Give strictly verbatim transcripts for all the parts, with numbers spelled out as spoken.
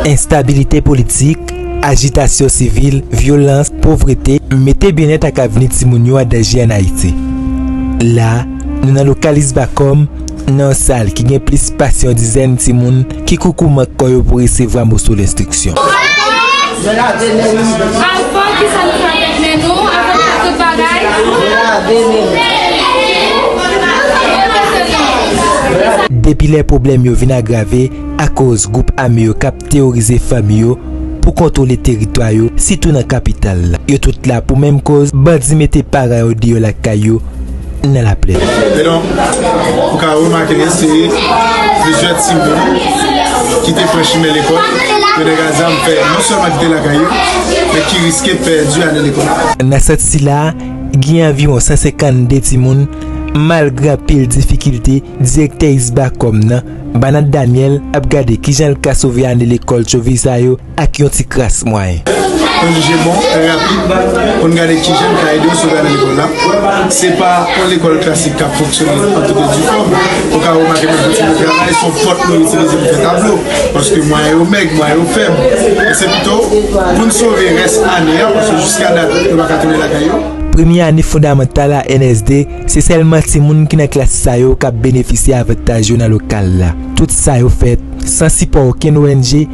Enstabilite politik, ajitasyon sivil, vyolans, povrete mete byennèt ak avni timoun yo an danje ann Ayiti. La, nou nan lokal Isbacom, nan yon sal ki gen plis pase yon dizèn timoun ki koukoumank kò yo pou resevwa moso lenstriksyon. Alfa, kisa nou fè avèk men nou, avèk tout bagay? Depi lè pwoblèm yo vin agrave akoz gwoup ame yo k ap teworize fanmi yo pou kontwole teritwa yo, sitou nan kapital la. Yo tout la pou menm koz, bandi mete paran yo deyò lakay yo nan Laplèn. Edonk, ou ka remake se plizyè timoun ki te pran chimen lekòl, yo nèg a zam fè non sèlman kite lakay yo, men ki riske pèdi ane lekòl. Nan sant sila, gen anviwon san senkannde timoun, malgre anpil difikilte, direktè Isbacom nan, Banat Daniel, ap gade kijan l ka sove ane lekòl tchovi sa yo ak yon ti kras mwayen. Yon jijman rapid pou n gade kijan n ka ede yo sove ane lekòl la. Se pa yon lekòl klasik k ap fonksyone an tout difòm. Ou ka remake menm pou timoun travay, se yon pòt nou itilize pou fè tablo. Paske mwayen yo mèg, mwayen yo fèb. Se pito pou n sove rès ane a, paske jiska dat, yo pa ka tounen lakay yo. Premye ane fondamantal a N S D, se sèlman timoun ki nan klas sa yo k ap benefisye avantaj yo nan lokal la. Tout sa yo fèt san sipò okenn O N G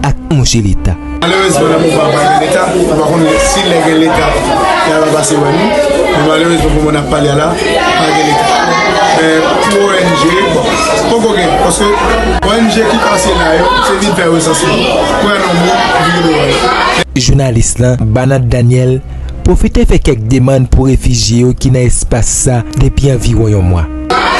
ak mouche Leta. Malerezman, nan mouvman an pa gen Leta. Nou pa konn si lè gen Leta, y a pase wè nou. Men malerezman, pou moun ap pale a la, pa gen Leta. Men pou O N G, bon, poko gen. Paske O N G ki pase la yo, se vin fè resansman. Pran non moun, vire do yo. Jounalis lan, Banat Daniel, pwofite fè kèk demann pou refijye yo ki nan espas sa depi anviwon yon mwa.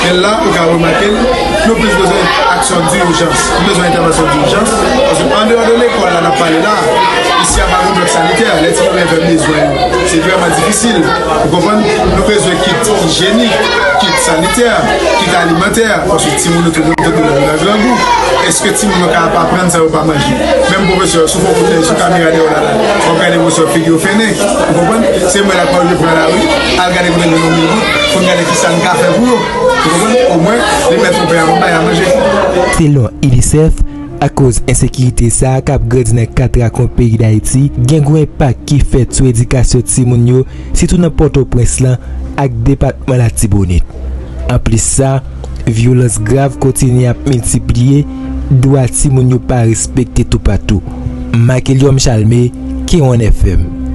Men la, ou ka remake l, nou plis bezwen aksyon dijans. Nou bezwen entèvansyon dijans. Paske andeyò de lekòl la, n ap pale la, isi a pa gen blòk sanitè. Lè timoun yo fè bezwen yo, se vrèman difisil. Ou konprann? Nou bezwen kit ijyenik, kit sanitè, kit alimantè. Paske timoun yo toujou nan grangou. Èske timoun yo ka ap aprann san yo pa manje? Menm pwofesè yo, si w fè yon kout dèyè sou kamera deyò la, la, w ap gade pwofesè yo figi yo fennen. Ou konprann? Se mwen la k pa oblije pran lari, al gade kote m jwenn yon mil goud, pou n gade kisa n ka fè pou yo. Ou konprann? Omwen, li mèt yon pè a bay a manje. Selon UNICEF, akoz ensekirite sa a k ap grandi nan kat rakwen peyi Dayiti, gen gwo enpak ki fèt sou edikasyon timoun yo, sitou nan Pòtoprens lan ak depatman Latibonit. Anplis sa, vyolans grav kontinye ap miltipliye, dwa timoun yo pa respekte toupatou. Marquelium Chalmé, K one F M.